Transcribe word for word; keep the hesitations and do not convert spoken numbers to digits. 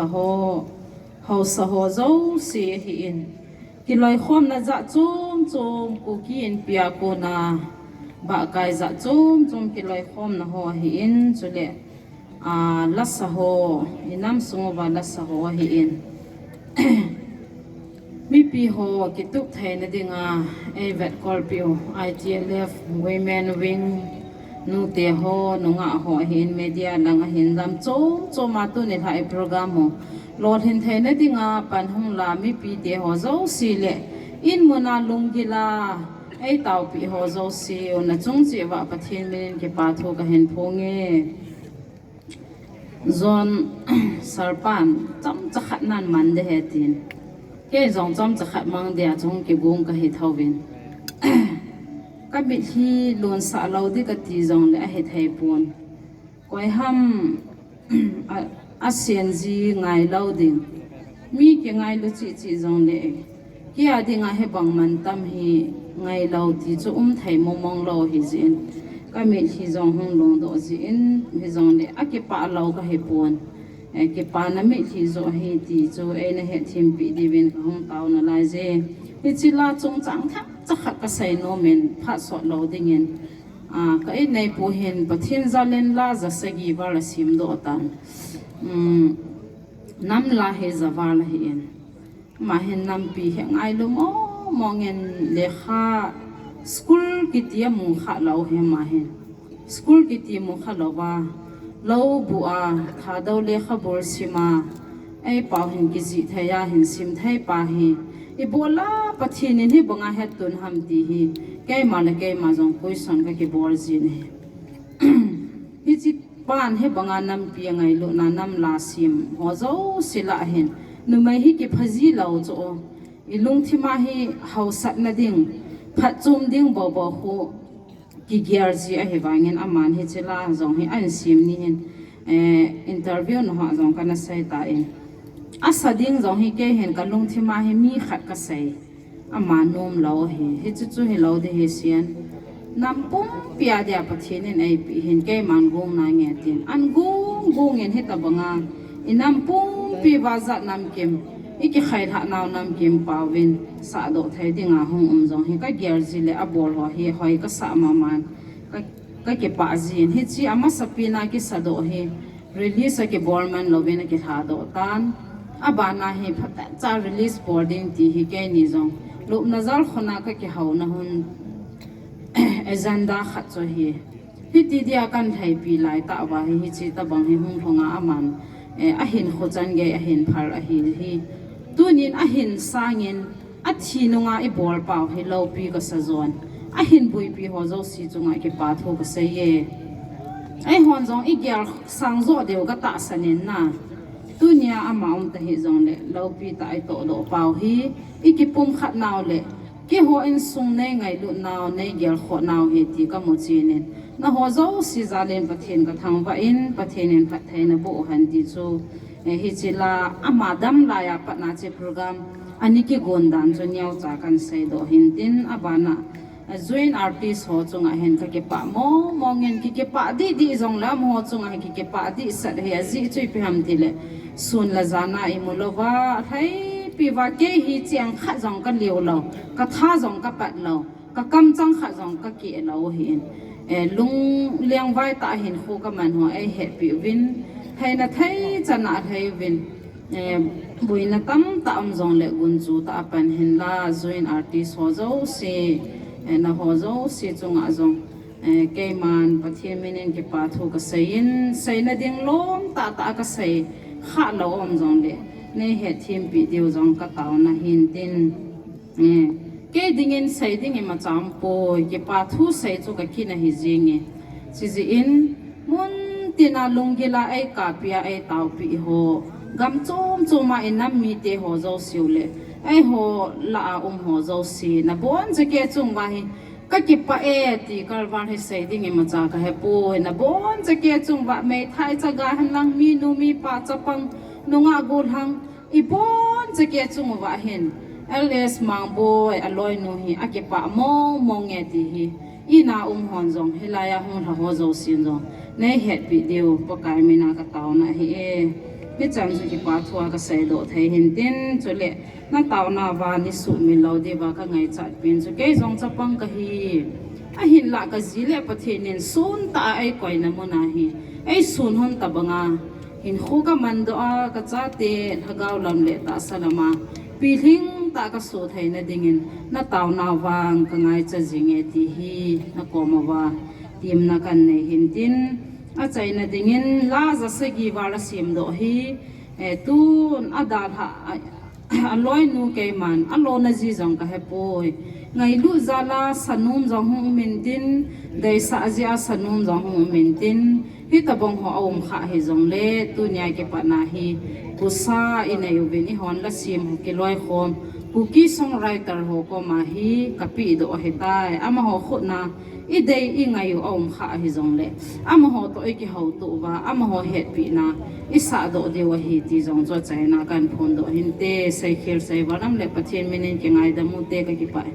ho, haosa ho jouse ahin. Kiloikhomna jat chom chom, Kuki Inpi a kona bahkai jat chom chom kiloikhomna ho ahin, chule, a, lasa ho, inam sung uva lasa ho ahin. Mipi ho kitup theina dinga, eivetkolpiu, I T L F, Women Wing, nute ho, nungah ho ahin, media lang ahin, lam chom chom a tuni lha i program ho lolhin theina dinga pan hung la mipite ho jouse le, in muna lunggila, ei taopi ho jouse, una chung cheh uva Pathen minin kipa thu kahin phong e. Jon Sarpan, chomcha khat nan man de he tin. Kei jong chomcha khat mang dia chung kigong kahi thouvin. Ka mitlhi lonsah lou di kati jongle ahi thei pon. Koi ham, a, a senji ngai lou ding. Mi kingailu cheh cheh jongle. Kei a dinga hibang mantam hi ngailou ti chu um thei mong mong lou ahi jin. Ka mitlhi jong hung longdoh jin, hijongle akipah lou kahi pon. Eh, kipana mitlhi joh ahi ti chu eina hetthempi diuvin kahung taona lai je. Hiche la chungchang themcha khat kasei nomin phat sot lou dingin. Ah, ka inneipu hin Pathen jalin la ja sagi val asemdoh tan. Um, nam la hi ja val ahin. Ama hin nampi hi ngailu mong mongin lekha school kiti amu kha lou hi ama hin. School kiti mu kha louva. Lou bu a, Thadou lekhabul sim a. Ei pao hin kijih thei a hin sim thei pa hi. Ibola Pathen in hibanga hetton ham ti hi. Keima le keima jong question kakibol jin ahi. Hiche pan hibanga nampi angailutna nam la sem ho jouse lah hin. Numei hi kiphaji lou chu. I lungthima hi haosatna ding, phatchom ding bou bou khu kigel ji ahi vangin aman hiche la jong hi ahin sem ni hin, eh, interview na ho jong kana sei tan. Asa ding jong hi kei hin ka lungthima hi mi khat kasei. Ama nom lou ahi, hichu chu hilou di hi sian. Nam pumpi a dia Pathen in eipeh hin keiman gong nange tin. An gong gong in hitabanga. I nam pumpi uva jat namkim. I kikhailhah nau namkim paovin. Sahdoh thei dinga hung um jong hi kagel ji le abol ho hi hoi kasah maman. Ka, kakipah jin. Hiche amasapen a kisadoh hi. Release akibol man louvin akilhadoh tan. Abana hi phatecha release bol ding ti hi keini jong. Lupna jalkhun a kakihouna hun agenda khat chu ahi. Hiti dia kan lhaipi laitah uva hi hiche tabang hi hung lhunga aman. Eh, ahinkho chan gei ahin phal ahi hi. Tunin ahin sangin Athi nunga ibol pau hi loupi kasa jon. Ahin buipi ho jouse chunga kipa thu kasei e. Eihon jong igel sang jo diu katahsan in na. Tunia ama um tahih jongle loupi tah a itohdoh pau hi ikipumkhat nau le keiho insung neingailut nau, neigelkhoh nau hi ti kamu chen in. Naho jouse jal in Pathen kathangvah in, Pathen in phattheina boh hen ti chu. Eh, hiche la ama dam laiya patna hiche program ani kigon dan chu neocha kan seidoh hin tin abana, eh, joint artist ho chunga hin kakipah mong mong in kikipah dih dih jongle amaho chunga hin kikipah dih sat hi ajeh chu ipi ham tile sun le jan a imu louva lhaipi uva kei hi cheng khat jong kaliu lou, katha jong kapat lou. Kakam chang khat jong kakeh lou ahin. Eh, lungleng vai tah a hinkho kaman ho eihetpi uvin. Theina thei chan a lhai uvin. Eh, buina tamtah um jongle gunchu tah a pan hin la joint artist ho jouse. Eh, naho jouse chunga jong. Eh, keiman Pathen min in kipa thu kasei in. Seina ding lom tah tah a kasei. Khalou um jongle. Neihetthempi diu jong kataona hin tin. Eh, kei dingin sei ding imacha umpoi, kipa thu sei chu kakin ahi jenge. Chijeh in, mun tina lunggila eikapi a eitaopi ho, gam chom chom a inam mite ho jouse u le, eiho lah a um ho jouse, nabonchauvin chung uva hi, kakipah e ti kalvan hi sei ding imacha kahepoi, nabonchauvin chung uva meithai chaga henlang minu mipa chapang nungah gollhang, Ibonchauvin chung uva hin, L S Mangboi, aloinu hi, akipah mong mong e ti hi, ina um hon jong, hilaiya hung lha ho jousen jong, neihetpi diu, Pakai mina kataona ahi e. Hichan chu kipa thua kaseidoh thei hintin, chule nataona uva neisuhmil lou diuva kangaichat pen chu kei jong chapang kahi. Ahinlah kaji le Pathen in suntah a eikoina mun ahi. Eisun hon tobanga hinkho kamandoh a, kachate lhagao lam le tahsa lama pilhing tah kasoh theina dingin nataona uvang kangaicha jinge ti hi nakom uva temna kanei hintin, achaina dingin la ja sagi val asemdoh hi, eh, tun adalhah a, aloinu keiman alona ji jong kahepoi. Ngailut jal a sanom jong hung um intin, deisah jeh a sanom jong hung um intin, hitobang ho aumkhah hijongle tunia kipatna hi kusa inei uvin eihon la sem ho kiloikhom, Kuki songwriter ho koma hi kapehdoh ahitai. Amaho khutna idei ingai u aumkhah hijongle, amaho toh ikihoutoh uva, amaho hetpehna isahdoh diu ahi ti jong chu achaina kahin phondoh hinte, seikhel seival lam le Pathen minin kingaidam ute, kakipah e.